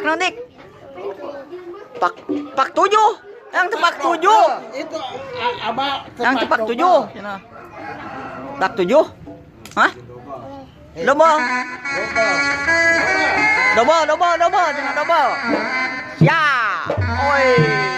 Naon, Dik? Pak pak 7. Yang tepak 7. Itu abah. Yang tepak 7. Cenah. Pak 7? Hah? Double. Double, double, double, cenah double. Ya. Oi.